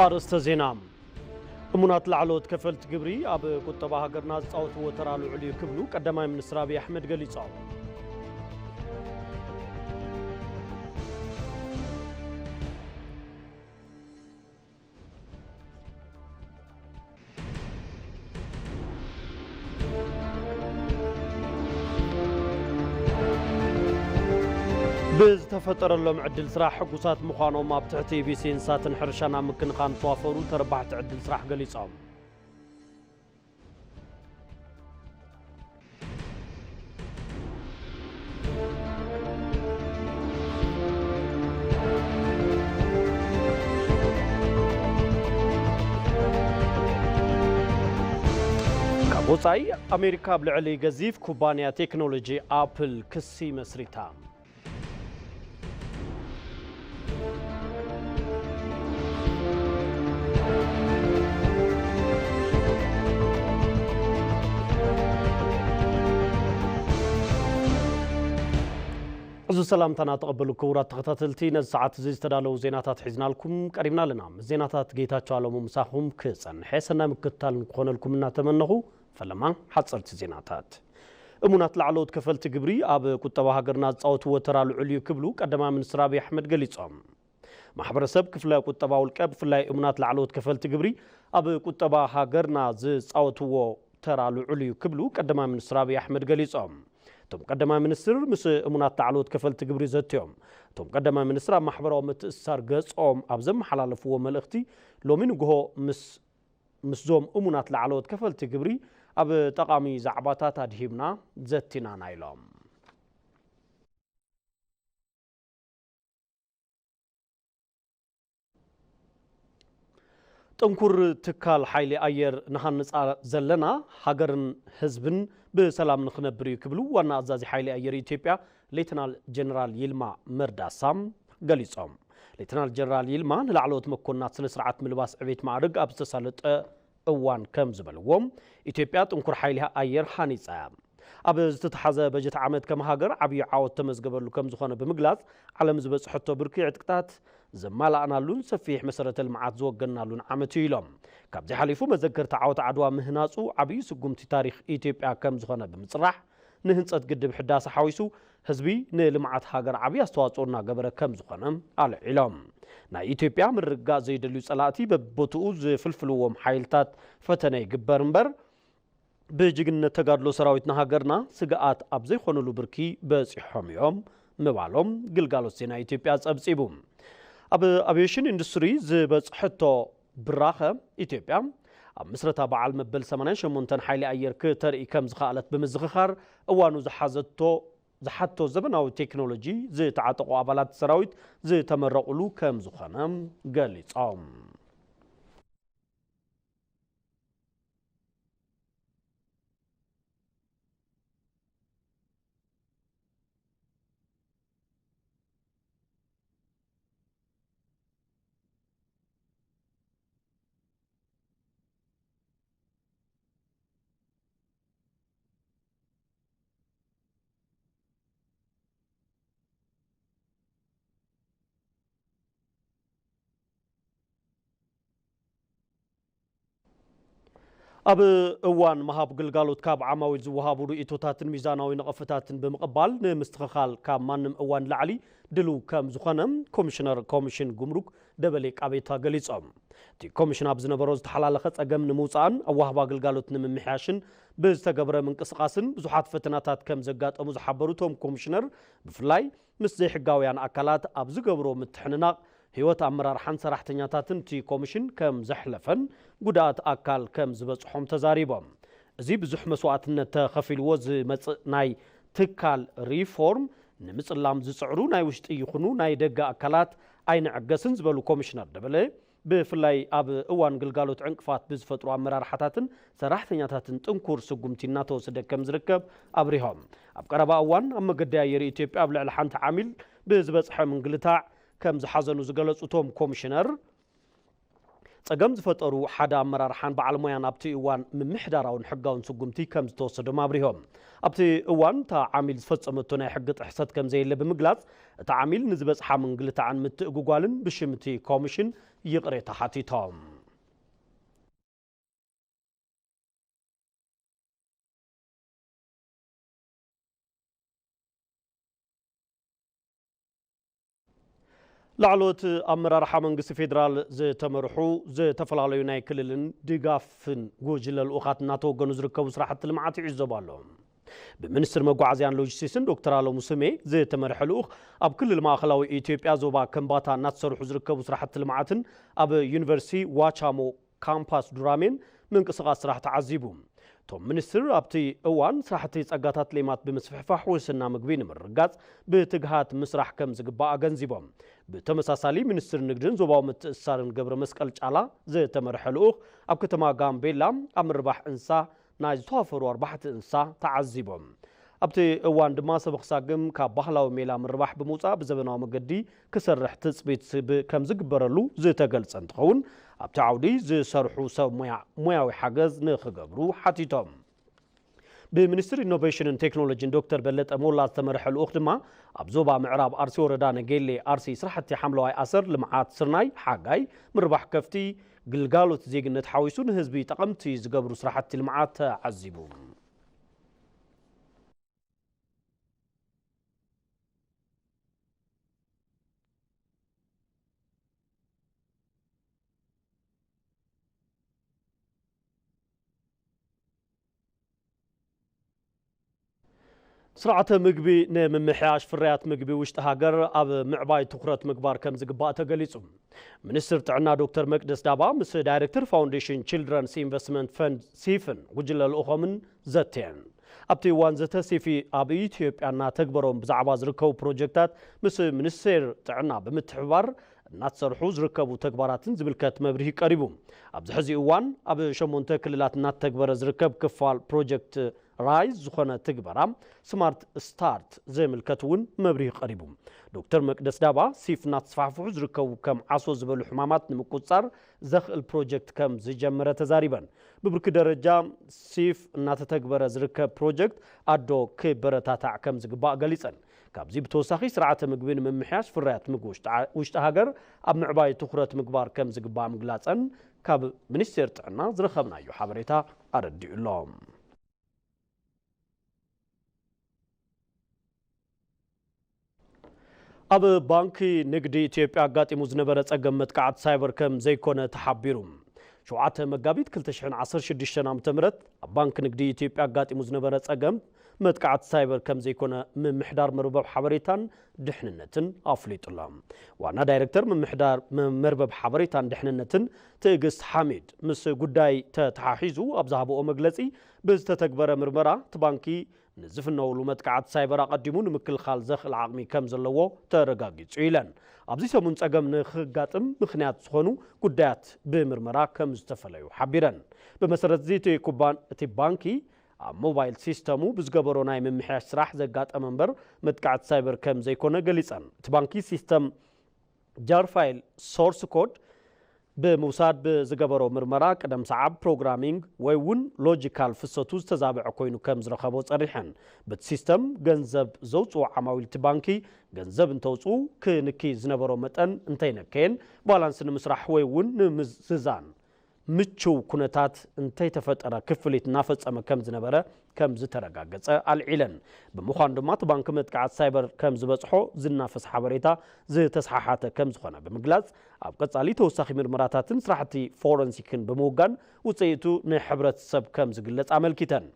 ኣርእስተ ዜና። እሙናት ላዕለዎት ከፈልቲ ግብሪ ኣብ ቁጠባ ሃገርና ዝጻወትዎ ተራ ልዑል እዩ ክብሉ ቀዳማይ ሚኒስትር ኣብይ ኣሕመድ ገሊጾም። ብዝተፈጠረሎም ዕድል ስራሕ ሕጉሳት ምዃኖም ኣብ ትሕቲ ቢሲ እንስሳትን ሕርሻን ኣብ ምክንኻን ዝተዋፈሩ ተረባሕቲ ዕድል ስራሕ ገሊጾም። ካብ ወጻኢ፣ ኣሜሪካ ኣብ ልዕሊ ገዚፍ ኩባንያ ቴክኖሎጂ ኣፕል ክሲ መስሪታ። እዚ ሰላምታና ተቐበሉ ክቡራት ተኸታተልቲ፣ ነዚ ሰዓት እዚ ዝተዳለዉ ዜናታት ሒዝናልኩም ቀሪብና ኣለና። ምስ ዜናታት ጌታቸው ኣለሙ ምሳኹም ክጸንሐ ሰናይ ምክትታል ንክኾነልኩም እናተመነኹ፣ ፈለማ ሓጸርቲ ዜናታት። እሙናት ላዕለዎት ከፈልቲ ግብሪ ኣብ ቁጠባ ሃገርና ዝጻወትዎ ተራ ልዑል እዩ ክብሉ ቀዳማይ ሚኒስትር ኣብይ ኣሕመድ ገሊጾም። ማሕበረሰብ ክፍለ ቁጠባ ውልቀ፣ ብፍላይ እሙናት ላዕለዎት ከፈልቲ ግብሪ ኣብ ቁጠባ ሃገርና ዝጻወትዎ ተራ ልዑል እዩ ክብሉ ቀዳማይ ሚኒስትር ኣብይ ኣሕመድ ገሊጾም። እቶም ቀዳማይ ሚኒስትር ምስ እሙናት ላዕለዎት ከፈልቲ ግብሪ ዘትዮም። እቶም ቀዳማይ ሚኒስትር ኣብ ማሕበራዊ ምትእስሳር ገጾም ኣብ ዘመሓላለፍዎ መልእኽቲ፣ ሎሚ ንግሆ ምስ ምስዞም እሙናት ላዕለዎት ከፈልቲ ግብሪ ኣብ ጠቓሚ ዛዕባታት ኣድሂብና ዘቲናና ኢሎም። ጥንኩር ትካል ሓይሊ ኣየር ንሃንጻ ዘለና፣ ሃገርን ህዝብን ብሰላም ንኽነብር እዩ ክብሉ ዋና ኣዛዚ ሓይሊ ኣየር ኢትዮጵያ ሌተናል ጀነራል ይልማ መርዳሳ ገሊጾም። ሌተናል ጀነራል ይልማ ንላዕለዎት መኮንናት ስነ ስርዓት ምልባስ ዕቤት ማዕርግ ኣብ ዝተሳለጠ እዋን ከም ዝበልዎ፣ ኢትዮጵያ ጥንኩር ሓይሊ ኣየር ሃኒጻ እያ። ኣብ ዝተተሓዘ በጀት ዓመት ከም ሃገር ዓብዪ ዓወት ተመዝገበሉ ከም ዝኾነ ብምግላጽ፣ ዓለም ዝበጽሐቶ ብርኪ ዕጥቅታት ዘማላእናሉን ሰፊሕ መሰረተ ልምዓት ዝወገንናሉን ዓመት እዩ ኢሎም። ካብዚ ሓሊፉ መዘከርታ ዓወት ዓድዋ ምህናጹ ዓብዪ ስጉምቲ ታሪኽ ኢትዮጵያ ከም ዝኾነ ብምጽራሕ፣ ንህንጸት ግድብ ሕዳሰ ሓዊሱ ህዝቢ ንልምዓት ሃገር ዓብዪ ኣስተዋጽኦ እናገበረ ከም ዝኾነ ኣልዒሎም። ናይ ኢትዮጵያ ምርግጋእ ዘይደልዩ ጸላእቲ በብቦትኡ ዝፍልፍልዎም ሓይልታት ፈተነ ይግበር እምበር፣ ብጅግንነት ተጋድሎ ሰራዊት ንሃገርና ስግኣት ኣብ ዘይኮኑሉ ብርኪ በጺሖም እዮም ምባሎም ግልጋሎት ዜና ኢትዮጵያ ጸብጺቡ። ኣብ ኣቪዬሽን ኢንዱስትሪ ዝበጽሐቶ ብራኸ፣ ኢትዮጵያ ኣብ ምስረታ በዓል መበል ሰማንያን ሸሞንተን ሓይሊ ኣየር ክተርኢ ከም ዝኸኣለት ብምዝኽኻር፣ እዋኑ ዝሓዘቶ ዝሓቶ ዘበናዊ ቴክኖሎጂ ዝተዓጠቑ ኣባላት ሰራዊት ዝተመረቑሉ ከም ዝኾነ ገሊጾም። ኣብ እዋን ምሃብ ግልጋሎት ካብ ዓማዊል ዝወሃቡ ርእይቶታትን ሚዛናዊ ነቐፈታትን ብምቕባል፣ ንምስትኽኻል ካብ ማንም እዋን ላዕሊ ድሉው ከም ዝኾነ ኮሚሽነር ኮሚሽን ጉምሩክ ደበሌ ቃቤታ ገሊጾም። እቲ ኮሚሽን ኣብ ዝነበሮ ዝተሓላለኸ ጸገም ንምውጻእን ኣዋህባ ግልጋሎት ንምምሕያሽን ብዝተገብረ ምንቅስቓስን ብዙሓት ፈተናታት ከም ዘጋጠሙ ዝሓበሩ እቶም ኮሚሽነር፣ ብፍላይ ምስ ዘይሕጋውያን ኣካላት ኣብ ዝገብሮ ምትሕንናቕ ህይወት ኣመራርሓን ሰራሕተኛታትን እቲ ኮሚሽን ከም ዘሕለፈን ጉድኣት ኣካል ከም ዝበጽሖም ተዛሪቦም። እዚ ብዙሕ መስዋእትነት ተኸፊልዎ ዝመጽእ ናይ ትካል ሪፎርም ንምጽላም ዝጽዕሩ ናይ ውሽጢ ይኹኑ ናይ ደገ ኣካላት ኣይንዕገስን ዝበሉ ኮሚሽነር ደበለ፣ ብፍላይ ኣብ እዋን ግልጋሎት ዕንቅፋት ብዝፈጥሩ ኣመራርሓታትን ሰራሕተኛታትን ጥንኩር ስጉምቲ እናተወሰደ ከም ዝርከብ ኣብሪሆም። ኣብ ቀረባ እዋን ኣብ መገዲ ኣየር ኢትዮጵያ ኣብ ልዕሊ ሓንቲ ዓሚል ብዝበጽሐ ምንግልታዕ ከም ዝሓዘኑ ዝገለጹ እቶም ኮሚሽነር፣ ጸገም ዝፈጠሩ ሓደ ኣመራርሓን በዓል ሞያን ኣብቲ እዋን ምምሕዳራውን ሕጋውን ስጉምቲ ከም ዝተወሰዶም ኣብሪሆም። ኣብቲ እዋን እታ ዓሚል ዝፈጸመቶ ናይ ሕጊ ጥሕሰት ከም ዘየለ ብምግላጽ፣ እታ ዓሚል ንዝበጽሓ ምንግልታዕን ምትእጉጓልን ብሽም እቲ ኮሚሽን ይቕሬታ ሓቲቶም። ላዕለዎት ኣመራርሓ መንግስቲ ፌዴራል ዝተመርሑ ዝተፈላለዩ ናይ ክልልን ድጋፍን ጉጅለ ልኡኻት እናተወገኑ ዝርከቡ ስራሕቲ ልምዓት ይዕዘቡ ኣለዉ። ብሚኒስትር መጓዓዝያን ሎጂስቲክስን ዶክተር ኣለሙ ስሜ ዝተመርሐ ልኡኽ ኣብ ክልል ማእኸላዊ ኢትዮጵያ ዞባ ከምባታ እናተሰርሑ ዝርከቡ ስራሕቲ ልምዓትን ኣብ ዩኒቨርሲቲ ዋቻሞ ካምፓስ ዱራሜን ምንቅስቓስ ስራሕ ተዓዚቡ። እቶም ሚኒስትር ኣብቲ እዋን ስራሕቲ ጸጋታት ሌማት ብምስፍሕፋሕ ውሕስና ምግቢ ንምርግጋጽ ብትግሃት ምስራሕ ከም ዝግባእ ኣገንዚቦም። ብተመሳሳሊ ሚኒስትር ንግድን ዞባዊ ምትእስሳርን ገብረ መስቀል ጫላ ዝተመርሐ ልኡኽ ኣብ ከተማ ጋምቤላ ኣብ ምርባሕ እንስሳ ናይ ዝተዋፈሩ ኣርባሕቲ እንስሳ ተዓዚቦም። ኣብቲ እዋን ድማ ሰበኽ ሳግም ካብ ባህላዊ ሜላ ምርባሕ ብምውፃእ ብዘበናዊ መገዲ ክሰርሕ ትፅቢት ብ-፣ ከም ዝግበረሉ ዝተገልጸ እንትኸውን፣ ኣብቲ ዓውዲ ዝሰርሑ ሰብ ሞያ ሞያዊ ሓገዝ ንክገብሩ ሓቲቶም። ብሚኒስትር ኢኖቬሽንን ቴክኖሎጂን ዶክተር በለጠ ሞላ ዝተመርሐ ልኡኽ ድማ ኣብ ዞባ ምዕራብ ኣርሲ ወረዳ ነጌሌ ኣርሲ ስራሕቲ ሓምለዋይ ኣሰር፣ ልምዓት ስርናይ፣ ሓጋይ፣ ምርባሕ ከፍቲ፣ ግልጋሎት ዜግነት ሓዊሱ ንህዝቢ ጠቐምቲ ዝገብሩ ስራሕቲ ልምዓት ተዓዚቡ። ስርዓተ ምግቢ ንምምሕያሽ ፍርያት ምግቢ ውሽጢ ሃገር ኣብ ምዕባይ ትኹረት ምግባር ከም ዝግባእ ተገሊጹ። ሚኒስትር ጥዕና ዶክተር መቅደስ ዳባ ምስ ዳይሬክተር ፋውንዴሽን ችልድረንስ ኢንቨስትመንት ፈንድ ሲፍን ጉጅለ ልኡኾምን ዘተየን። ኣብቲ እዋን ዘተ ሲፊ ኣብ ኢትዮጵያ እናተግበሮም ብዛዕባ ዝርከቡ ፕሮጀክታት ምስ ሚኒስቴር ጥዕና ብምትሕብባር እናተሰርሑ ዝርከቡ ተግባራትን ዝምልከት መብርሂ ቀሪቡ። ኣብዚ ሕዚ እዋን ኣብ ሸሞንተ ክልላት እናተግበረ ዝርከብ ክፋል ፕሮጀክት ራይዝ ዝኾነ ትግበራ ስማርት ስታርት ዝምልከት እውን መብርሂ ቀሪቡ። ዶክተር መቅደስ ዳባ፣ ሲፍ እናተስፋሕፍሑ ዝርከቡ ከም ዓሶ ዝበሉ ሕማማት ንምቁፅፃር ዘኽእል ፕሮጀክት ከም ዝጀመረ ተዛሪበን። ብብርኪ ደረጃ ሲፍ እናተተግበረ ዝርከብ ፕሮጀክት ኣዶ ክበረታታዕ ከም ዝግባእ ገሊፀን። ካብዚ ብተወሳኺ ስርዓተ ምግቢ ንምምሕያሽ ፍርያት ምግቢ ውሽጢ ዓ-፣ ውሽጢ ሃገር ኣብ ምዕባይ ትኹረት ምግባር ከም ዝግባእ ምግላፀን ካብ ሚኒስቴር ጥዕና ዝረኸብናዮ ሓበሬታ ኣረዲኡ ኣሎ። ኣብ ባንኪ ንግዲ ኢትዮጵያ ኣጋጢሙ ዝነበረ ጸገም መጥቃዕቲ ሳይበር ከም ዘይኮነ ተሓቢሩ። ሸውዓተ መጋቢት ክልተ ሽሕን ዓሰርተ ሽዱሽተን ዓመተ ምህረት ኣብ ባንኪ ንግዲ ኢትዮጵያ ኣጋጢሙ ዝነበረ ጸገም መጥቃዕቲ ሳይበር ከም ዘይኮነ ምምሕዳር መርበብ ሓበሬታን ድሕንነትን ኣፍሊጡ ኣሎ። ዋና ዳይሬክተር ምምሕዳር መ-፣ መርበብ ሓበሬታን ድሕንነትን ትዕግስት ሓሚድ ምስ ጉዳይ ተተሓሒዙ ኣብ ዝሃብኦ መግለጺ፣ ብዝተተግበረ ምርመራ እቲ ባንኪ ንዝፍነውሉ መጥቃዕቲ ሳይበር ኣቐዲሙ ንምክልኻል ዘኽእል ዓቕሚ ከም ዘለዎ ተረጋጊጹ ኢለን። ኣብዚ ሰሙን ጸገም ንኽጋጥም ምኽንያት ዝኾኑ ጉዳያት ብምርመራ ከም ዝተፈለዩ ሓቢረን። ብመሰረት እዚ እቲ ኩባን-፣ እቲ ባንኪ ኣብ ሞባይል ሲስተሙ ብዝገበሮ ናይ ምምሕያሽ ስራሕ ዘጋጠመ እምበር መጥቃዕቲ ሳይበር ከም ዘይኮነ ገሊጸን። እቲ ባንኪ ሲስተም ጃርፋይል ሶርስ ኮድ ብምውሳድ ብዝገበሮ ምርመራ ቅደም ሰዓብ ፕሮግራሚንግ ወይ እውን ሎጂካል ፍሰቱ ዝተዛብዐ ኮይኑ ከም ዝረኸቦ ጸሪሐን። በቲ ሲስተም ገንዘብ ዘውፅኡ ዓማዊል እቲ ባንኪ ገንዘብ እንተውፅኡ ክንኪ ዝነበሮ መጠን እንተይነከየን ባላንስ ንምስራሕ ወይ እውን ንምዝዛን ምቹው ኩነታት እንተይተፈጠረ ክፍሊት እናፈጸመ ከም ዝነበረ ከም ዝተረጋገጸ ኣልዒለን። ብምዃኑ ድማ እቲ ባንኪ መጥቃዕቲ ሳይበር ከም ዝበጽሖ ዝናፈስ ሓበሬታ ዝተሰሓሓተ ከም ዝኾነ ብምግላጽ፣ ኣብ ቀጻሊ ተወሳኺ ምርመራታትን ስራሕቲ ፎረንሲክን ብምውጋን ውጽኢቱ ንሕብረተሰብ ከም ዝግለጽ ኣመልኪተን።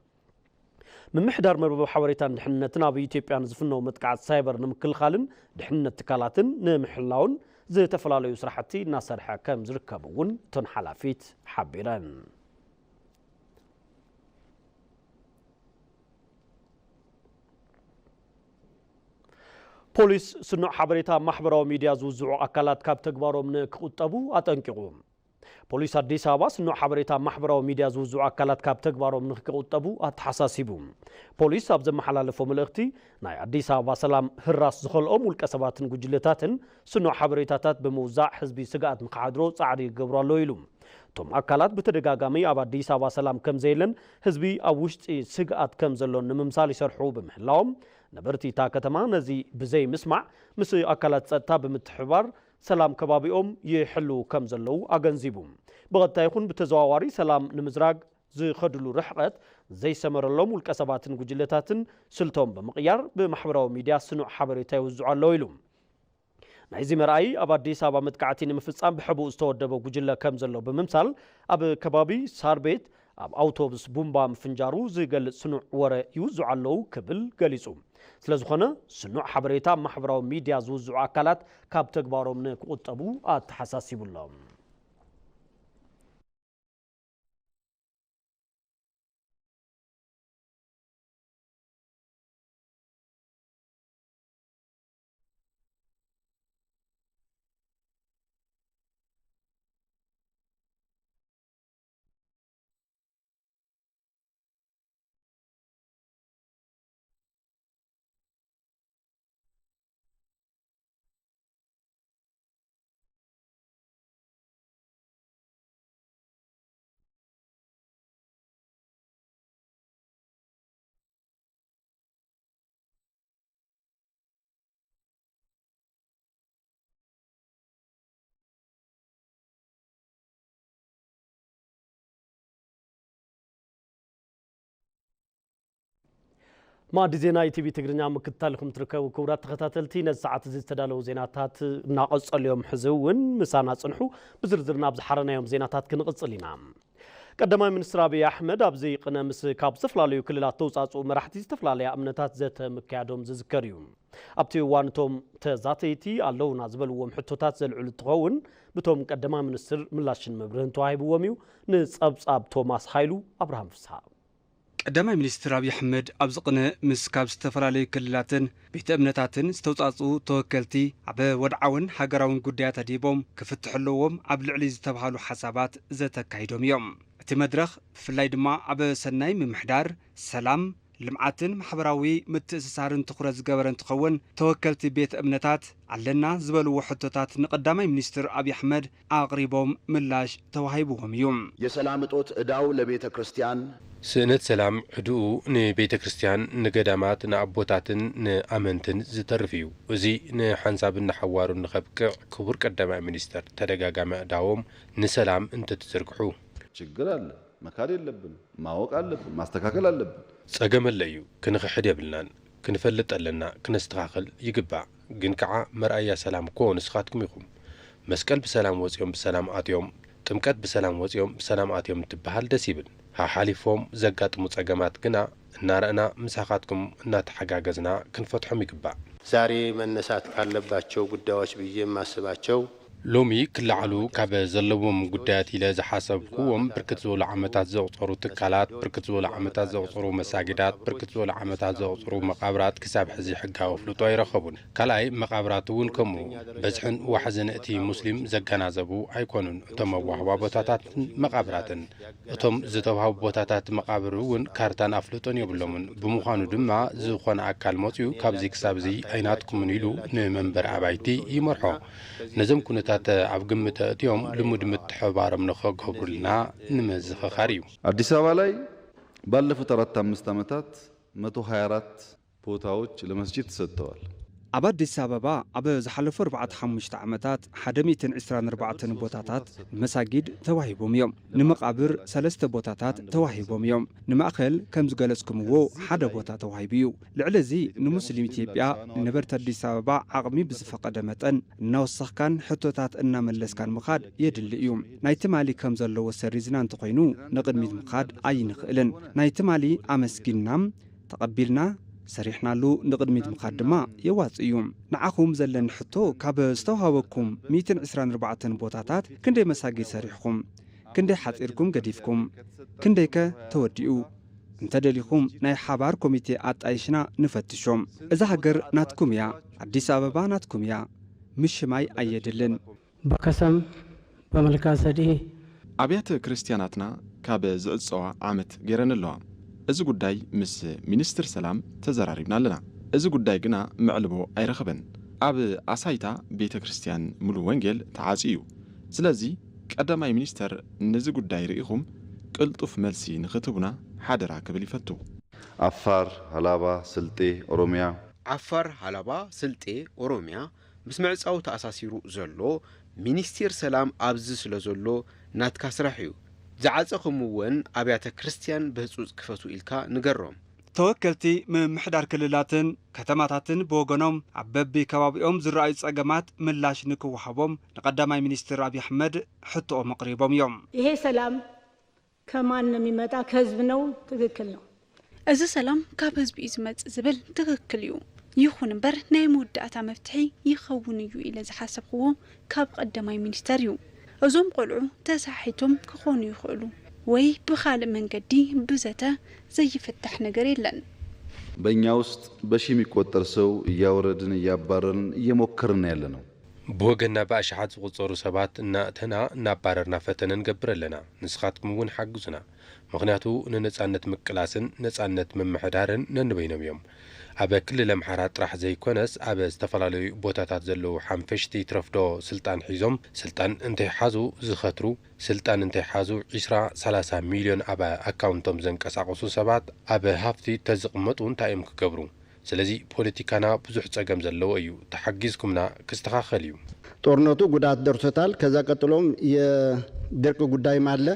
ምምሕዳር መርበብ ሓበሬታን ድሕንነትን ኣብ ኢትዮጵያ ንዝፍነው መጥቃዕቲ ሳይበር ንምክልኻልን ድሕንነት ትካላትን ንምሕላውን ዝተፈላለዩ ስራሕቲ እናሰርሐ ከም ዝርከብ እውን እተን ሓላፊት ሓቢረን። ፖሊስ ስኑዕ ሓበሬታ ኣብ ማሕበራዊ ሚድያ ዝውዝዑ ኣካላት ካብ ተግባሮም ንክቑጠቡ ኣጠንቂቑ። ፖሊስ ኣዲስ ኣበባ ስኑዕ ሓበሬታ ኣብ ማሕበራዊ ሚድያ ዝውዝዑ ኣካላት ካብ ተግባሮም ንክቑጠቡ ኣተሓሳሲቡ። ፖሊስ ኣብ ዘመሓላለፎ መልእኽቲ፣ ናይ ኣዲስ ኣበባ ሰላም ህራስ ዝኸልኦም ውልቀ ሰባትን ጉጅለታትን ስኑዕ ሓበሬታታት ብምውዛዕ ህዝቢ ስግኣት ንክሓድሮ ጻዕሪ ይገብሩ ኣለዉ ኢሉ። እቶም ኣካላት ብተደጋጋሚ ኣብ ኣዲስ ኣበባ ሰላም ከም ዘየለን ህዝቢ ኣብ ውሽጢ ስግኣት ከም ዘሎን ንምምሳል ይሰርሑ ብምህላዎም፣ ነበርቲ እታ ከተማ ነዚ ብዘይ ምስማዕ ምስ ኣካላት ጸጥታ ብምትሕብባር ሰላም ከባቢኦም ይሕልዉ ከም ዘለዉ ኣገንዚቡ። ብቐጥታ ይኹን ብተዘዋዋሪ ሰላም ንምዝራግ ዝኸድሉ ርሕቐት ዘይሰመረሎም ውልቀ ሰባትን ጉጅለታትን ስልቶም ብምቕያር ብማሕበራዊ ሚድያ ስኑዕ ሓበሬታ ይውዝዑ ኣለዉ ኢሉ። ናይዚ መርኣዪ ኣብ ኣዲስ ኣበባ መጥቃዕቲ ንምፍጻም ብሕቡእ ዝተወደበ ጉጅለ ከም ዘሎ ብምምሳል ኣብ ከባቢ ሳር ቤት ኣብ ኣውቶቡስ ቡምባ ምፍንጃሩ ዝገልጽ ስኑዕ ወረ ይውዝዑ ኣለዉ ክብል ገሊጹ። ስለዝኾነ ስኑዕ ሓበሬታ ኣብ ማሕበራዊ ሚድያ ዝውዝዑ ኣካላት ካብ ተግባሮም ንክቑጠቡ ኣተሓሳሲቡ ኣሎ። ማዕዲ ዜና ኢቲቪ ትግርኛ ምክትታልኩም ትርከቡ ክቡራት ተኸታተልቲ፣ ነዚ ሰዓት እዚ ዝተዳለዉ ዜናታት እናቐጸሉ እዮም። ሕዚ እውን ምሳና ጽንሑ። ብዝርዝር ናብ ዝሓረናዮም ዜናታት ክንቕጽል ኢና። ቀዳማይ ሚኒስትር ኣብይ ኣሕመድ ኣብዚ ቅነ ምስ ካብ ዝተፈላለዩ ክልላት ተውጻጽኡ መራሕቲ ዝተፈላለያ እምነታት ዘተ ምክያዶም ዝዝከር እዩ። ኣብቲ እዋን እቶም ተዛተይቲ ኣለውና ዝበልዎም ሕቶታት ዘልዕሉ እንትኸውን፣ ብቶም ቀዳማይ ሚኒስትር ምላሽን መብርህን ተዋሂብዎም እዩ። ንጸብጻብ ቶማስ ሃይሉ፣ ኣብርሃም ፍስሃ። ቀዳማይ ሚኒስትር ኣብይ ኣሕመድ ኣብዚ ቅነ ምስ ካብ ዝተፈላለዩ ክልላትን ቤተ እምነታትን ዝተውጻጽኡ ተወከልቲ ኣብ ወድዓውን ሃገራውን ጉዳያት ኣድሂቦም ክፍትሑ ኣለዎም ኣብ ልዕሊ ዝተባህሉ ሓሳባት ዘተ ኣካይዶም እዮም። እቲ መድረኽ ብፍላይ ድማ ኣብ ሰናይ ምምሕዳር፣ ሰላም፣ ልምዓትን ማሕበራዊ ምትእስሳርን ትኹረት ዝገበረ እንትኸውን፣ ተወከልቲ ቤት እምነታት ኣለና ዝበልዎ ሕቶታት ንቀዳማይ ሚኒስትር ኣብይ ኣሕመድ ኣቕሪቦም ምላሽ ተዋሂብዎም እዩ። የሰላም እጦት ዕዳው ለቤተ ክርስቲያን። ስእነት ሰላም ዕድኡ ንቤተ ክርስቲያን፣ ንገዳማት፣ ንኣቦታትን ንኣመንትን ዝተርፍ እዩ። እዚ ንሓንሳብን ንሓዋሩን ንኸብቅዕ ክቡር ቀዳማይ ሚኒስተር ተደጋጋሚ ኣእዳዎም ንሰላም እንተትዝርግሑ። ችግር አለ፣ መካድ የለብን፣ ማወቅ አለብን፣ ማስተካከል አለብን። ጸገም ኣሎ እዩ፣ ክንኽሕድ የብልናን። ክንፈልጥ ኣለና፣ ክነስተኻኽል ይግባእ። ግን ከዓ መርኣያ ሰላም እኮ ንስኻትኩም ኢኹም። መስቀል ብሰላም ወፂኦም ብሰላም ኣትዮም፣ ጥምቀት ብሰላም ወፂኦም ብሰላም ኣትዮም እንትበሃል ደስ ይብል። ሓሓሊፎም ዘጋጥሙ ጸገማት ግና እናረእና ምሳኻትኩም እናተሓጋገዝና ክንፈትሖም ይግባእ። ዛሬ መነሳት ካለባቸው ጉዳዮች ብዬ የማስባቸው ሎሚ ክለዓሉ ካብ ዘለዎም ጉዳያት ኢለ ዝሓሰብኩዎም ብርክት ዝበሉ ዓመታት ዘቑጸሩ ትካላት፣ ብርክት ዝበሉ ዓመታት ዘቑጸሩ መሳጊዳት፣ ብርክት ዝበሉ ዓመታት ዘቑጸሩ መቓብራት ክሳብ ሕዚ ሕጋዊ ኣፍልጦ ኣይረኸቡን። ካልኣይ መቓብራት እውን ከምኡ በዝሕን ዋሕዝን እቲ ሙስሊም ዘገናዘቡ ኣይኮኑን። እቶም መዋህባ ቦታታትን መቓብራትን እቶም ዝተዋህቡ ቦታታት መቓብር እውን ካርታን ኣፍልጦን የብሎምን። ብምዃኑ ድማ ዝኾነ ኣካል መፅዩ ካብዚ ክሳብ እዚ ኣይናትኩምን ኢሉ ንመንበሪ ኣባይቲ ይመርሖ። ነዞም ኩነታት ኣብ ግምት ኣእትዮም ልሙድ ምትሕብባሮም ንኸገብሩልና ንምዝኽኻር እዩ። አዲስ አበባ ላይ ባለፉት አራት አምስት ዓመታት መቶ ሃያ አራት ቦታዎች ለመስጂድ ተሰጥተዋል። ኣብ ኣዲስ ኣበባ ኣብ ዝሓለፉ ኣርባዕተ ሓሙሽተ ዓመታት ሓደ ሚእትን ዕስራን ኣርባዕተን ቦታታት ንመሳጊድ ተዋሂቦም እዮም። ንመቓብር ሰለስተ ቦታታት ተዋሂቦም እዮም። ንማእኸል ከም ዝገለጽኩምዎ ሓደ ቦታ ተዋሂቡ እዩ። ልዕሊ እዚ ንሙስሊም ኢትዮጵያ ንነበርቲ ኣዲስ ኣበባ ዓቕሚ ብዝፈቐደ መጠን እናወሰኽካን ሕቶታት እናመለስካን ምኻድ የድሊ እዩ። ናይ ትማሊ ከም ዘለዎ ሰሪዝና እንተኾይኑ ንቕድሚት ምኻድ ኣይንኽእልን። ናይ ትማሊ ኣመስጊንና ተቐቢልና ሰሪሕናሉ ንቕድሚት ምኻድ ድማ የዋጽእ እዩ። ንዓኹም ዘለኒ ሕቶ፣ ካብ ዝተዋህበኩም ሚእትን ዕስራን ኣርባዕተን ቦታታት ክንደይ መሳጊድ ሰሪሕኹም? ክንደይ ሓጺርኩም ገዲፍኩም? ክንደይከ ተወዲኡ? እንተ ደሊኹም ናይ ሓባር ኮሚቴ ኣጣይሽና ንፈትሾም። እዛ ሃገር ናትኩም እያ። ኣዲስ ኣበባ ናትኩም እያ። ምሽማይ ኣየድልን። በከሰም በመልካ ሰድኢ ኣብያተ ክርስቲያናትና ካብ ዝዕጸዋ ዓመት ገይረን ኣለዋ። እዚ ጉዳይ ምስ ሚኒስትር ሰላም ተዘራሪብና ኣለና። እዚ ጉዳይ ግና መዕልቦ ኣይረኸበን። ኣብ ኣሳይታ ቤተ ክርስቲያን ሙሉ ወንጌል ተዓጽዩ እዩ። ስለዚ ቀዳማይ ሚኒስተር ነዚ ጉዳይ ርኢኹም ቅልጡፍ መልሲ ንኽትህቡና ሓደራ ክብል ይፈቱ። ዓፋር፣ ሃላባ፣ ስልጤ፣ ኦሮሚያ። ዓፋር፣ ሃላባ፣ ስልጤ፣ ኦሮሚያ ምስ ምዕጻው ተኣሳሲሩ ዘሎ ሚኒስቴር ሰላም ኣብዚ ስለ ዘሎ ናትካ ስራሕ እዩ። ዝዓጸኹምወን ኣብያተ ክርስትያን ብህጹጽ ክፈቱ ኢልካ ንገሮም። ተወከልቲ ምምሕዳር ክልላትን ከተማታትን ብወገኖም ኣብ በቢ ከባቢኦም ዝረኣዩ ጸገማት ምላሽ ንክወሃቦም ንቀዳማይ ሚኒስትር ኣብይ ኣሕመድ ሕቶኦም ኣቕሪቦም እዮም። ይሄ ሰላም ከማን ነው የሚመጣ? ከህዝብ ነው። ትክክል ነው። እዚ ሰላም ካብ ህዝቢ እዩ ዝመጽእ ዝብል ትክክል እዩ። ይኹን እምበር ናይ መወዳእታ መፍትሒ ይኸውን እዩ ኢለ ዝሓሰብኽዎ ካብ ቐዳማይ ሚኒስተር እዩ። እዞም ቖልዑ ተሳሒቶም ክኾኑ ይኽእሉ ወይ ብኻልእ መንገዲ ብዘተ ዘይፍታሕ ነገር የለን። በእኛ ውስጥ በሺ የሚቆጠር ሰው እያወረድን እያባረርን እየሞከርን ያለነው። ብወገንና ብኣሽሓት ዝቑጸሩ ሰባት እናእተና እናባረርና ፈተነ ንገብር ኣለና። ንስኻትኩም እውን ሓግዙና። ምኽንያቱ ንነጻነት ምቅላስን ነጻነት ምምሕዳርን ነንበይኖም እዮም። ኣብ ክልል ኣምሓራ ጥራሕ ዘይኮነስ ኣብ ዝተፈላለዩ ቦታታት ዘለዉ ሓንፈሽቲ ትረፍዶ ስልጣን ሒዞም ስልጣን እንተይሓዙ ዝኸትሩ፣ ስልጣን እንተይሓዙ ዒስራ፣ ሰላሳ ሚልዮን ኣብ ኣካውንቶም ዘንቀሳቕሱ ሰባት ኣብ ሃፍቲ ተዝቕመጡ እንታይ እዮም ክገብሩ? ስለዚ ፖለቲካና ብዙሕ ጸገም ዘለዎ እዩ፣ ተሓጊዝኩምና ክስተኻኸል እዩ። ጦርነቱ ጉዳት ደርሶታል። ከዛ ቀጥሎም የድርቅ ጉዳይም ኣለ።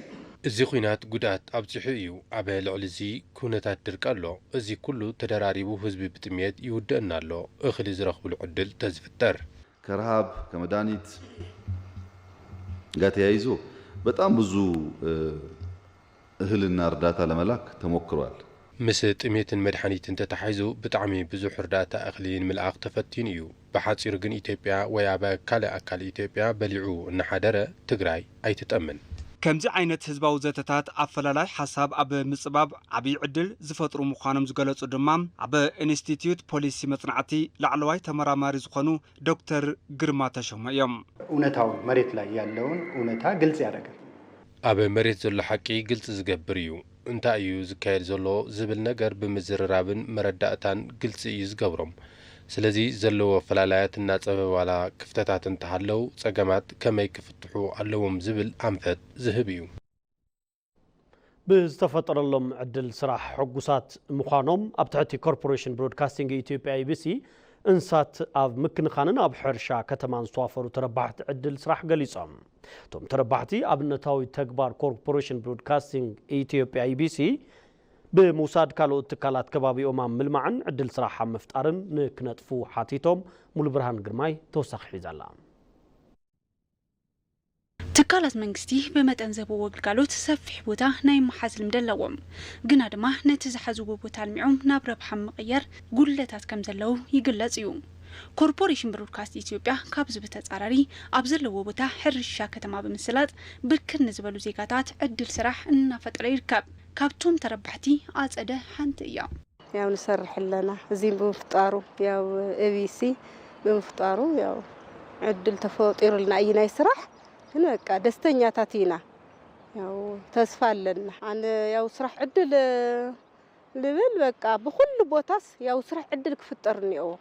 እዚ ኹናት ጉድኣት ኣብጺሑ እዩ። ኣብ ልዕሊ እዚ ኩነታት ድርቂ ኣሎ። እዚ ኩሉ ተደራሪቡ ህዝቢ ብጥምየት ይውድእና ኣሎ። እኽሊ ዝረኽብሉ ዕድል ተዝፍጠር። ከረሃብ ከመድሃኒት ጋር ተያይዞ በጣም ብዙ እህልና እርዳታ ለመላክ ተሞክሯል። ምስ ጥሜትን መድሓኒትን ተተሓሒዙ ብጣዕሚ ብዙሕ እርዳታ እኽሊ ንምልኣኽ ተፈቲኑ እዩ። ብሓፂሩ ግን ኢትዮጵያ ወይ ኣብ ካልእ ኣካል ኢትዮጵያ በሊዑ እናሓደረ ትግራይ ኣይትጠምን። ከምዚ ዓይነት ህዝባዊ ዘተታት ኣፈላላይ ሓሳብ ኣብ ምፅባብ ዓብዪ ዕድል ዝፈጥሩ ምዃኖም ዝገለፁ ድማ ኣብ ኢንስቲትዩት ፖሊሲ መፅናዕቲ ላዕለዋይ ተመራማሪ ዝኾኑ ዶክተር ግርማ ተሾመ እዮም። እውነታውን መሬት ላይ ያለውን እውነታ ግልጽ ያደርጋል። ኣብ መሬት ዘሎ ሓቂ ግልፂ ዝገብር እዩ። እንታይ እዩ ዝካየድ ዘሎ ዝብል ነገር ብምዝርራብን መረዳእታን ግልፂ እዩ ዝገብሮም። ስለዚ ዘለዎ ፈላላያት እናፀበብ ዋላ ክፍተታት እንተሃለው ፀገማት ከመይ ክፍትሑ ኣለዎም ዝብል ኣንፈት ዝህብ እዩ። ብዝተፈጠረሎም ዕድል ስራሕ ሕጉሳት ምዃኖም ኣብ ትሕቲ ኮርፖሬሽን ብሮድካስቲንግ ኢትዮጵያ፣ ኢቢሲ፣ እንስሳት ኣብ ምክንኻንን ኣብ ሕርሻ ከተማን ዝተዋፈሩ ተረባሕቲ ዕድል ስራሕ ገሊጾም። እቶም ተረባሕቲ ኣብነታዊ ተግባር ኮርፖሬሽን ብሮድካስቲንግ ኢትዮጵያ፣ ኢቢሲ፣ ብምውሳድ ካልኦት ትካላት ከባቢኦም ኣብ ምልማዕን ዕድል ስራሕ ኣብ ምፍጣርን ንክነጥፉ ሓቲቶም። ሙሉብርሃን ግርማይ ተወሳኺ ሒዛ ኣላ። ትካላት መንግስቲ ብመጠን ዝህብዎ ግልጋሎት ሰፊሕ ቦታ ናይ ምሓዝ ልምዲ ኣለዎም። ግና ድማ ነቲ ዝሓዝዎ ቦታ ኣልሚዖም ናብ ረብሓ ምቕያር ጉድለታት ከም ዘለዉ ይግለጽ እዩ። ኮርፖሬሽን ብሮድካስት ኢትዮጵያ ካብዚ ብተጻራሪ ኣብ ዘለዎ ቦታ ሕርሻ ከተማ ብምስላጥ ብርክት ንዝበሉ ዜጋታት ዕድል ስራሕ እናፈጠረ ይርከብ። ካብቶም ተረባሕቲ ኣጸደ ሓንቲ እያ። ያው ንሰርሕ ኣለና። እዚ ብምፍጣሩ ያው ኤቢሲ ብምፍጣሩ ያው ዕድል ተፈጢሩልና እዩ ናይ ስራሕ። ግን በቃ ደስተኛታት ኢና። ያው ተስፋ ኣለና። ኣነ ያው ስራሕ ዕድል ልብል በቃ ብኹሉ ቦታስ ያው ስራሕ ዕድል ክፍጠር እኒኦዎ።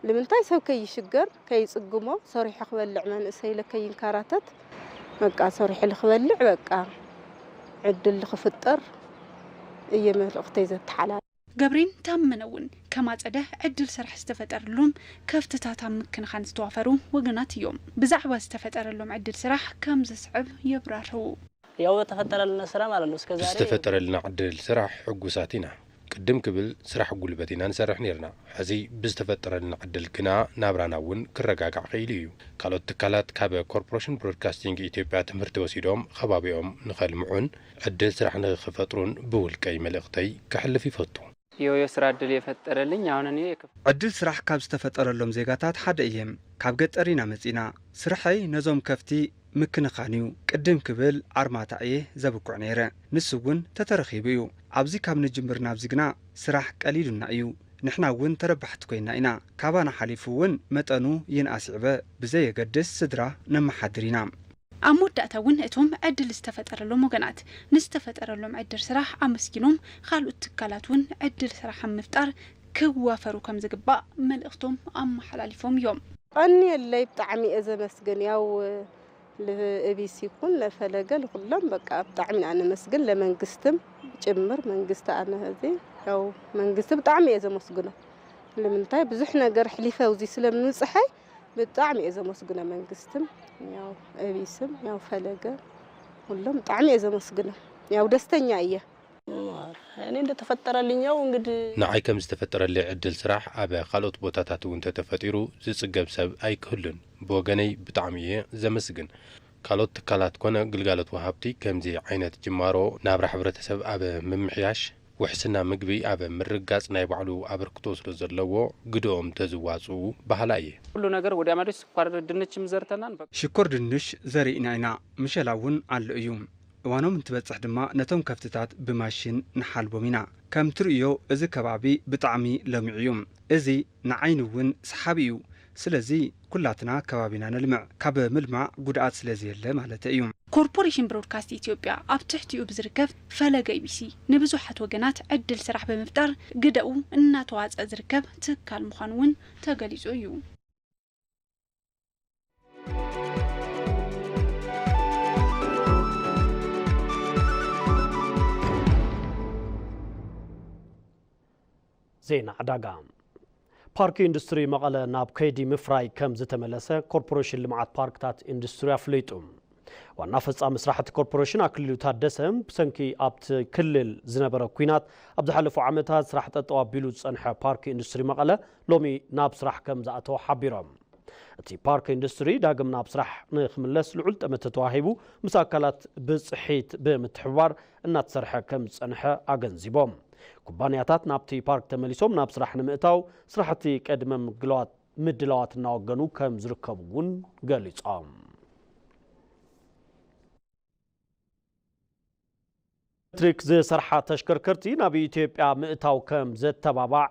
ልምንታይ ሰብ ከይሽገር ከይጽግሞ ሰሪሑ ክበልዕ መንእሰይ ለከይንካራተት በቃ ሰሪሑ ልክበልዕ በቃ ዕድል ልክፍጠር እየ መልእኽተይ ዘተሓላልፍ። ገብሬን ታመነ እውን ከም ኣጸደ ዕድል ስራሕ ዝተፈጠረሎም ከፍትታት ኣብ ምክንኻን ዝተዋፈሩ ወገናት እዮም። ብዛዕባ ዝተፈጠረሎም ዕድል ስራሕ ከም ዝስዕብ የብራርሁ። ያው በተፈጠረልን ስራ ማለት ነው። እስከ ዛሬ ብዝተፈጠረልና ዕድል ስራሕ ሕጉሳት ኢና። ቅድም ክብል ስራሕ ጉልበት ኢና ንሰርሕ ነይርና። ሕዚ ብዝተፈጠረልና ዕድል ግና ናብራና እውን ክረጋጋዕ ክኢሉ እዩ። ካልኦት ትካላት ካብ ኮርፖሬሽን ብሮድካስቲንግ ኢትዮጵያ ትምህርቲ ወሲዶም ከባቢኦም ንኸልምዑን ዕድል ስራሕ ንኽፈጥሩን ብውልቀይ መልእኽተይ ከሕልፍ ይፈቱ። የው የስራ እድል የፈጠረልኝ አሁን እኔ የከፍ ዕድል ስራሕ ካብ ዝተፈጠረሎም ዜጋታት ሓደ እየ። ካብ ገጠር ኢና መጺና። ስርሐይ ነዞም ከፍቲ ምክንኻን እዩ። ቅድም ክብል ኣርማታ እየ ዘብኩዕ ነይረ። ንሱ እውን ተተረኺቡ እዩ። ኣብዚ ካብ ንጅምር ናብዚ ግና ስራሕ ቀሊሉና እዩ። ንሕና እውን ተረባሕቲ ኮይና ኢና። ካባና ሓሊፉ እውን መጠኑ ይንኣስ ይዕበ ብዘየገድስ ስድራ ነመሓድር ኢና። ኣብ መወዳእታ እውን እቶም ዕድል ዝተፈጠረሎም ወገናት ንዝተፈጠረሎም ዕድል ስራሕ ኣመስጊኖም ካልኦት ትካላት እውን ዕድል ስራሕ ኣብ ምፍጣር ክዋፈሩ ከምዝግባእ መልእኽቶም ኣመሓላሊፎም እዮም። ቀንየለይ ብጣዕሚ እየ ዘመስግን ያው ለኤቢሲ ይኩን ለፈለገ ለኩሎም በቃ ብጣዕሚ ኢና ነመስግን፣ ለመንግስትም ጭምር። መንግስቲ ኣነ እዚ ያው መንግስቲ ብጣዕሚ እየ ዘመስግኖ። ንምንታይ ብዙሕ ነገር ሕሊፈ እዚ ስለምንጽሐይ ብጣዕሚ እየ ዘመስግኖ መንግስትም ያው ኤቢስም ያው ፈለገ ኩሎም ብጣዕሚ እየ ዘመስግኖ። ያው ደስተኛ እየ። እኔ እንደተፈጠረልኝ ያው እንግዲህ ንዓይ ከም ዝተፈጠረለይ ዕድል ስራሕ ኣብ ካልኦት ቦታታት እውን ተተፈጢሩ ዝፅገብ ሰብ ኣይክህሉን። ብወገነይ ብጣዕሚ እየ ዘመስግን። ካልኦት ትካላት ኮነ ግልጋሎት ወሃብቲ ከምዚ ዓይነት ጅማሮ ናብራ ሕብረተሰብ ኣብ ምምሕያሽ፣ ውሕስና ምግቢ ኣብ ምርግጋፅ ናይ ባዕሉ ኣበርክቶ ስለ ዘለዎ ግደኦም ተዝዋፅኡ በሃላይ እየ። ሁሉ ነገር ወዲያ ማዶ ስኳር ድንችም ዘርተናን በቃ ሽኮር ድንሽ ዘሪእና ኢና፣ ምሸላ እውን ኣሎ እዩ። እዋኖም እንትበፅሕ ድማ ነቶም ከፍትታት ብማሽን ንሓልቦም ኢና። ከም ትርእዮ እዚ ከባቢ ብጣዕሚ ለሚዑ እዩ። እዚ ንዓይኒ እውን ሰሓቢ እዩ። ስለዚ ኩላትና ከባቢና ነልምዕ። ካብ ምልማዕ ጉድኣት ስለዘየለ ማለተይ እዩ። ኮርፖሬሽን ብሮድካስት ኢትዮጵያ ኣብ ትሕቲኡ ብዝርከብ ፈለገ ኢቢሲ ንብዙሓት ወገናት ዕድል ስራሕ ብምፍጣር ግደኡ እናተዋፀ ዝርከብ ትካል ምዃኑ እውን ተገሊፁ እዩ። ዜና ዕዳጋ። ፓርክ ኢንዱስትሪ መቐለ ናብ ከይዲ ምፍራይ ከም ዝተመለሰ ኮርፖሬሽን ልምዓት ፓርክታት ኢንዱስትሪ ኣፍሊጡ። ዋና ፈፃሚ ስራሕቲ ኮርፖሬሽን ኣክሊሉ ታደሰ ብሰንኪ ኣብቲ ክልል ዝነበረ ኲናት ኣብ ዝሓለፉ ዓመታት ስራሕ ጠጠው ኣቢሉ ዝፀንሐ ፓርክ ኢንዱስትሪ መቐለ ሎሚ ናብ ስራሕ ከም ዝኣተወ ሓቢሮም። እቲ ፓርክ ኢንዱስትሪ ዳግም ናብ ስራሕ ንክምለስ ልዑል ጠመተ ተዋሂቡ ምስ ኣካላት ብፅሒት ብምትሕብባር እናተሰርሐ ከም ዝፀንሐ ኣገንዚቦም። ኩባንያታት ናብቲ ፓርክ ተመሊሶም ናብ ስራሕ ንምእታው ስራሕቲ ቅድመ ምድላዋት እናወገኑ ከም ዝርከቡ እውን ገሊፆም። ኤሌክትሪክ ዝሰርሓ ተሽከርከርቲ ናብ ኢትዮጵያ ምእታው ከም ዘተባባዕ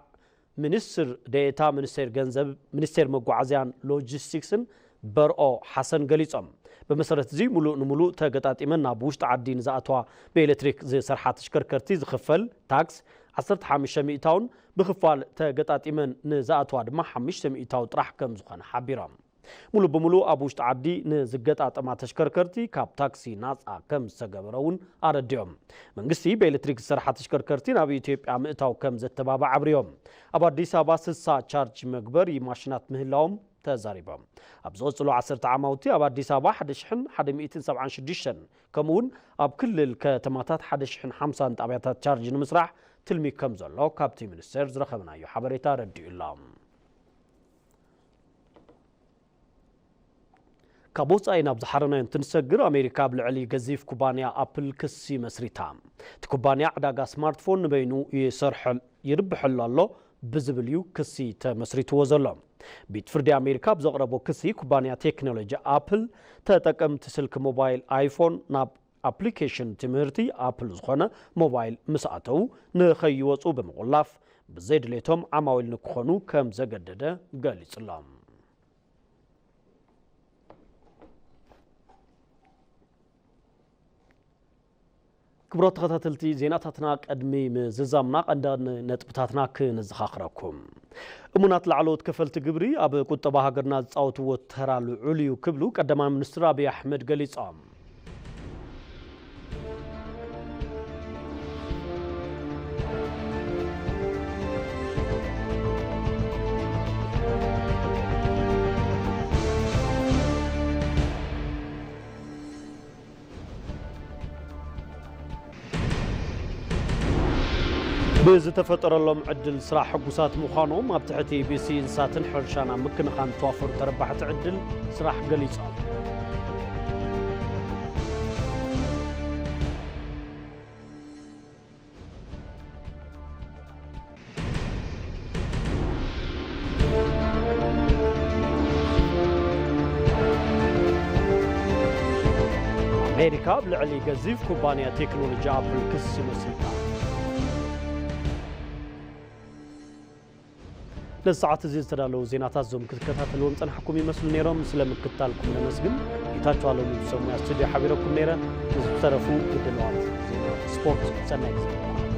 ሚኒስትር ዴኤታ ሚኒስቴር ገንዘብ ሚኒስቴር መጓዓዝያን ሎጂስቲክስን በርኦ ሓሰን ገሊፆም። ብመሰረት እዚ ሙሉእ ንሙሉእ ተገጣጢመን ናብ ውሽጢ ዓዲ ንዝኣተዋ ብኤሌክትሪክ ዝሰርሓ ተሽከርከርቲ ዝኽፈል ታክስ ዓሰርተ ሓሙሽተ ሚእታውን ብኽፋል ተገጣጢመን ንዝኣተዋ ድማ ሓሙሽተ ሚእታዊ ጥራሕ ከም ዝኾነ ሓቢሮም። ሙሉእ ብሙሉእ ኣብ ውሽጢ ዓዲ ንዝገጣጠማ ተሽከርከርቲ ካብ ታክሲ ናፃ ከም ዝተገበረ እውን ኣረዲኦም። መንግስቲ ብኤሌክትሪክ ዝሰርሓ ተሽከርከርቲ ናብ ኢትዮጵያ ምእታው ከም ዘተባባዕ ኣብሪዮም። ኣብ ኣዲስ ኣበባ ስሳ ቻርጅ መግበሪ ማሽናት ምህላዎም ተዛሪቦም። ኣብ ዝቕፅሉ ዓሰርተ ዓማውቲ ኣብ ኣዲስ ኣበባ ሓደ ሽሕን ሓደ ሚእትን ሰብዓን ሽዱሽተን ከምኡ እውን ኣብ ክልል ከተማታት ሓደ ሽሕን ሓምሳን ጣብያታት ቻርጅ ንምስራሕ ትልሚ ከም ዘሎ ካብቲ ሚኒስቴር ዝረኸብናዮ ሓበሬታ ኣረዲኡ ኣሎ። ካብ ወፃኢ ናብ ዝሓረናዮ እንትንሰግር ኣሜሪካ ኣብ ልዕሊ ገዚፍ ኩባንያ ኣፕል ክሲ መስሪታ። እቲ ኩባንያ ዕዳጋ ስማርትፎን ንበይኑ ይሰርሐል ይርብሐሉ ኣሎ ብዝብል እዩ ክሲ ተመስሪትዎ ዘሎ። ቤት ፍርዲ ኣሜሪካ ኣብ ዘቕረቦ ክሲ ኩባንያ ቴክኖሎጂ ኣፕል ተጠቀምቲ ስልኪ ሞባይል ኣይፎን ናብ ኣፕሊኬሽን ትምህርቲ ኣፕል ዝኾነ ሞባይል ምስ ኣተዉ ንኸይወፁ ብምቑላፍ ብዘይድሌቶም ዓማዊል ንክኾኑ ከም ዘገደደ ገሊፁሎም። ክቡራት ተኸታተልቲ ዜናታትና ቅድሚ ምዝዛምና ቀንዲ ነጥብታትና ክነዘኻኽረኩም። እሙናት ላዕለዎት ከፈልቲ ግብሪ ኣብ ቁጠባ ሃገርና ዝፃወትዎ ተራ ልዑል እዩ ክብሉ ቀዳማይ ሚኒስትር ኣብይ ኣሕመድ ገሊፆም። ብዝተፈጠረሎም ዕድል ስራሕ ሕጉሳት ምዃኖም ኣብ ትሕቲ ቢሲ እንስሳትን ሕርሻን ኣብ ምክንኻን ዝተዋፈሩ ተረባሕቲ ዕድል ስራሕ ገሊጾም። ኣሜሪካ ኣብ ልዕሊ ገዚፍ ኩባንያ ቴክኖሎጂ ኣፕል ክሲ መስሪታ። ነዚ ሰዓት እዚ ዝተዳለዉ ዜናታት እዞም ክትከታተልዎም ጸናሕኩም ይመስሉ ነይሮም። ስለ ምክትታልኩም ነመስግን። ጌታቸው ኣለሙ ብሰሙያ ስቱድዮ ሓቢረኩም ነይረ። ምስ ዝተረፉ ምድላዋት ዜና ስፖርት ሰናይ ግዜ።